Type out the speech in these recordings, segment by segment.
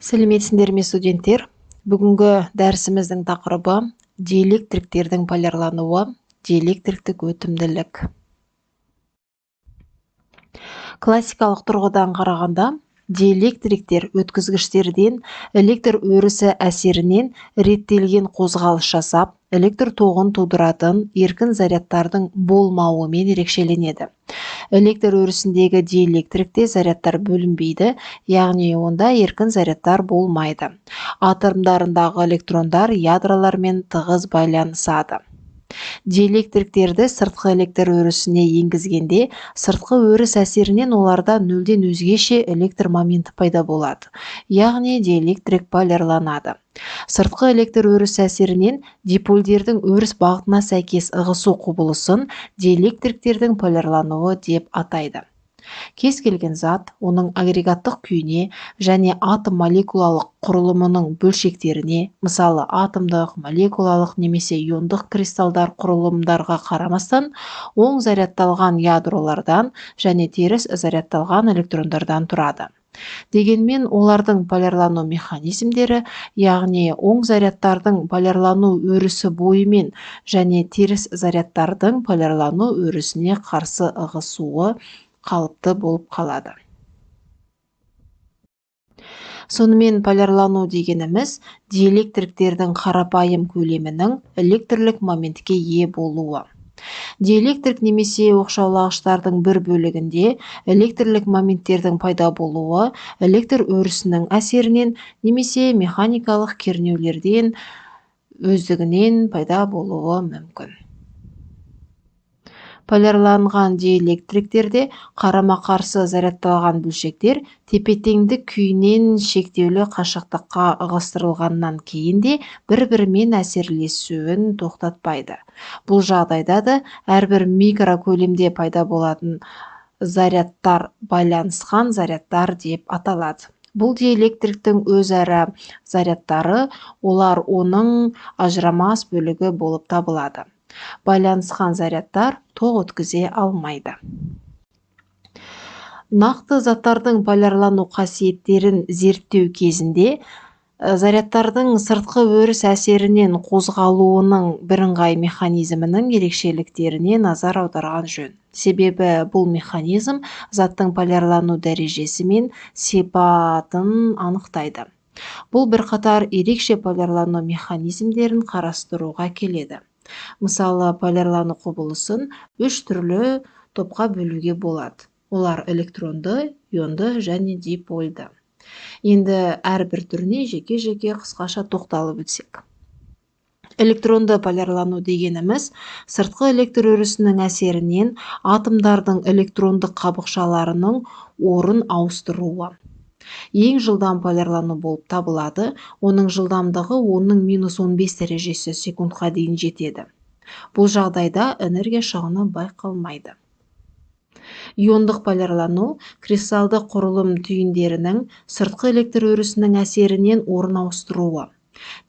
Сәлеметсіңдер ме, студенттер! Бүгінгі дәрісіміздің тақырыбы: диэлектриктердің полярлануы, диэлектриктік өтімділік. Классикалық тұрғыдан қарағанда, диэлектриктер өткізгіштерден электр өрісі әсерінен реттелген қозғалыс жасап, электр тоғын тудыратын еркін зарядтардың болмауымен ерекшеленеді. Электр өрісіндегі диэлектрикте зарядтар бөлінбейді, яғни онда еркін зарядтар болмайды. Атомдарындағы электрондар ядролармен тығыз байланысады. Диэлектриктерді сыртқы электр өрісіне енгізгенде, сыртқы өріс әсерінен оларда нөлден өзгеше электр моменті пайда болады, яғни диэлектрик полярланады. Сыртқы электр өрісі әсерінен дипольдердің өріс бағытына сәйкес ығысу құбылысын диэлектриктердің полярлануы деп атайды. Кез келген зат оның агрегаттық күйіне және атом молекулалық құрылымының бөлшектеріне, мысалы, атомдық, молекулалық немесе иондық кристалдар құрылымдарға қарамастан, оң зарядталған ядролардан және теріс зарядталған электрондардан тұрады. Дегенмен олардың полярлану механизмдері, яғни оң зарядтардың полярлану өрісі бойымен және теріс зарядтардың полярлану өрісіне қарсы ығысуы қалыпты болып қалады. Сонымен, полярлану дегеніміз – диэлектриктердің қарапайым көлемінің электрлік моментке ие болуы. Диэлектрик немесе оқшаулағыштардың бір бөлігінде электрлік моменттердің пайда болуы электр өрісінің әсерінен немесе механикалық кернеулерден өздігінен пайда болуы мүмкін. Полярланған диэлектриктерде қарама-қарсы зарядталған бөлшектер тепе-теңдік күйінен шектеулі қашықтыққа ығыстырылғаннан кейін де бір-бірімен әсерлесуін тоқтатпайды. Бұл жағдайда да әрбір микрокөлемде пайда болатын зарядтар байланысқан зарядтар деп аталады. Бұл диэлектриктің өзара зарядтары, олар оның ажырамас бөлігі болып табылады. Байланысқан зарядтар тоқ өткізе алмайды. Нақты заттардың полярлану қасиеттерін зерттеу кезінде зарядтардың сыртқы өріс әсерінен қозғалуының бірыңғай механизмінің ерекшеліктеріне назар аударған жөн. Себебі бұл механизм заттың полярлану дәрежесі мен сипатын анықтайды. Бұл бірқатар ерекше полярлану механизмдерін қарастыруға келеді. Мысалы, полярлану құбылысын үш түрлі топқа бөлуге болады. Олар: электронды, ионды және дипольді. Енді әрбір түріне жеке-жеке қысқаша тоқталып өтсек. Электронды полярлану дегеніміз – сыртқы электр өрісінің әсерінен атомдардың электрондық қабықшаларының орын ауыстыруы. Ең жылдам полярлану болып табылады, оның жылдамдығы 10-ның -15 дәрежесі секундқа дейін жетеді. Бұл жағдайда энергия шығыны байқалмайды. Иондық полярлану – кристалды құрылым түйіндерінің сыртқы электр өрісінің әсерінен орын ауыстыруы.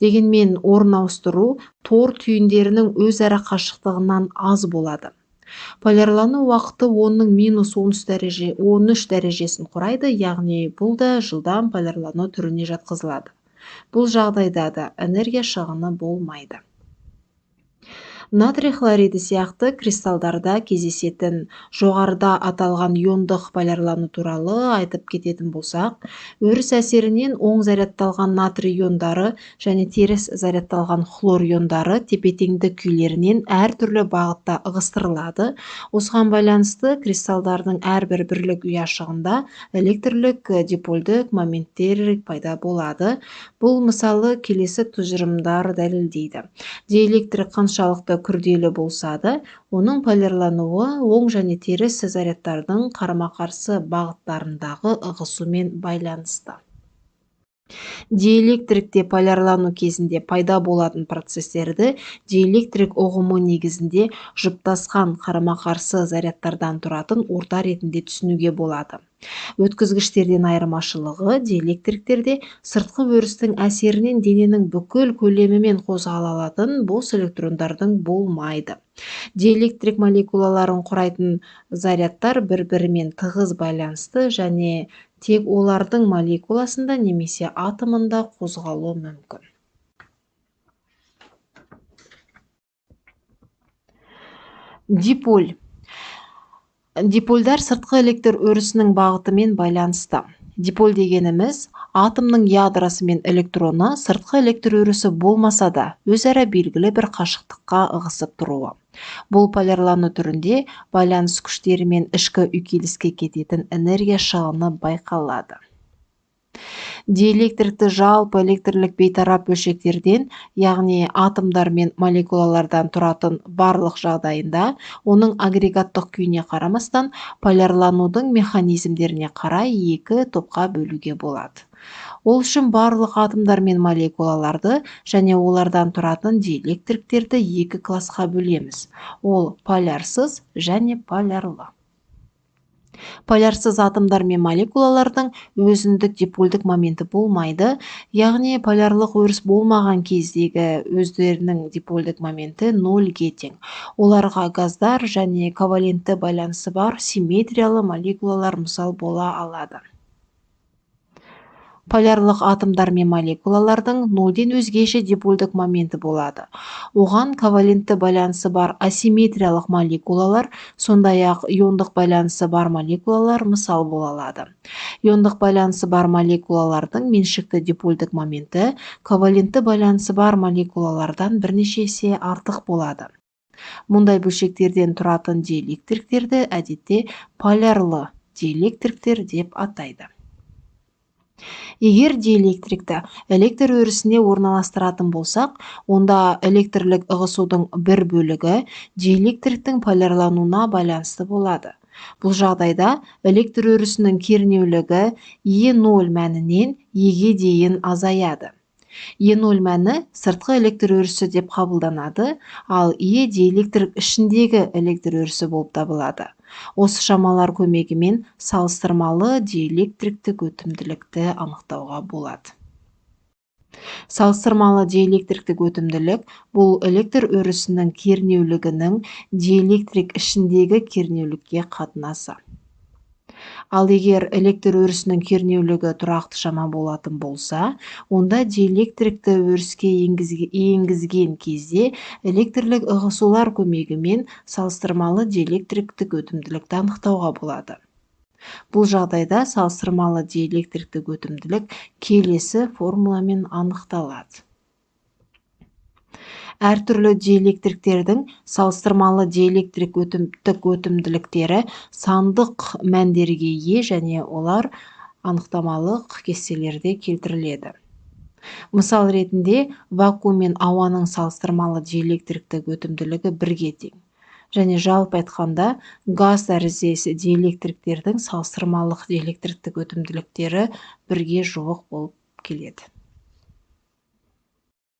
Дегенмен орын ауыстыру тор түйіндерінің өзара қашықтығынан аз болады. Полярлану уақыты 10-ның -13 дәрежесін құрайды, яғни бұл да жылдам полярлану түріне жатқызылады. Бұл жағдайда да энергия шығыны болмайды. Натрий хлориді сияқты кристалдарда кездесетін жоғарыда аталған иондық полярлану туралы айтып кететін болсақ, өріс әсерінен оң зарядталған натрий иондары және теріс зарядталған хлор иондары тепе-теңдік күйлерінен әртүрлі бағытта ығыстырылады. Осыған байланысты кристалдардың әрбір бірлік ұяшығында электрлік дипольдік моменттер пайда болады. Бұл, мысалы, келесі тұжырымдар дәлелдейді. Диэлектрик қаншалықты күрделі болса да, оның полярлануы оң және теріс зарядтардың қарама-қарсы бағыттарындағы ығысумен байланысты. Диэлектрикте полярлану кезінде пайда болатын процестерді диэлектрик ұғымы негізінде жұптасқан қарама-қарсы зарядтардан тұратын орта ретінде түсінуге болады. Өткізгіштерден айырмашылығы диэлектриктерде сыртқы өрістің әсерінен дененің бүкіл көлемімен қозғала алатын бос электрондардың болмайды. Диэлектрик молекулаларын құрайтын зарядтар бір-бірімен тығыз байланысты және тек олардың молекуласында немесе атомында қозғалуы мүмкін. Диполь. Дипольдар сыртқы электр өрісінің бағытымен байланысты. Диполь дегеніміз атомның ядросы мен электроны сыртқы электр өрісі болмаса да өзара белгілі бір қашықтыққа ығысып тұруы. Бұл полярлану түрінде байланыс күштері мен ішкі үйкеліске кететін энергия шығыны байқалады. Диэлектрикті жалпы электрлік бейтарап бөлшектерден, яғни атомдар мен молекулалардан тұратын барлық жағдайында, оның агрегаттық күйіне қарамастан полярланудың механизмдеріне қарай екі топқа бөлуге болады. Ол үшін барлық атомдар мен молекулаларды және олардан тұратын диэлектриктерді екі классқа бөлеміз. Ол полярсыз және полярлы. Полярсыз атомдар мен молекулалардың өзіндік дипольдік моменті болмайды, яғни полярлық өріс болмаған кездегі өздерінің дипольдік моменті нөлге тең. Оларға газдар және ковалентті байланысы бар симметриялы молекулалар мысал бола алады. Полярлық атомдар мен молекулалардың нөлден өзгеше дипольдік моменті болады. Оған ковалентті байланысы бар асимметриялық молекулалар, сондай-ақ иондық байланысы бар молекулалар мысал бола алады. Иондық байланысы бар молекулалардың меншікті дипольдік моменті ковалентті байланысы бар молекулалардан бірнеше есе артық болады. Мұндай бөлшектерден тұратын диэлектриктерді әдетте полярлы диэлектриктер деп атайды. Егер диэлектрикті электр өрісіне орналастыратын болсақ, онда электрлік ығысудың бір бөлігі диэлектриктің полярлануына байланысты болады. Бұл жағдайда электр өрісінің кернеулігі Е0 мәнінен Е-ге дейін азаяды. Е0 мәні сыртқы электр өрісі деп қабылданады, ал Е диэлектрик ішіндегі электр өрісі болып табылады. Осы шамалар көмегімен салыстырмалы диэлектриктік өтімділікті анықтауға болады. Салыстырмалы диэлектриктік өтімділік бұл электр өрісінің кернеулігінің диэлектрик ішіндегі кернеулікке қатынасы. Ал егер электр өрісінің кернеулігі тұрақты шама болатын болса, онда диэлектрикті өріске енгізген кезде электрлік ығысулар көмегімен салыстырмалы диэлектриктік өтімділікті анықтауға болады. Бұл жағдайда салыстырмалы диэлектриктік өтімділік келесі формуламен анықталады. Әртүрлі диэлектриктердің салыстырмалы диэлектрик өтімділіктері сандық мәндерге ие және олар анықтамалық кестелерде келтіріледі. Мысал ретінде вакуум мен ауаның салыстырмалы диэлектриктік өтімділігі бірге тең. Және жалпы айтқанда газ тәріздес диэлектриктердің салыстырмалық диэлектриктік өтімділіктері бірге жуық болып келеді.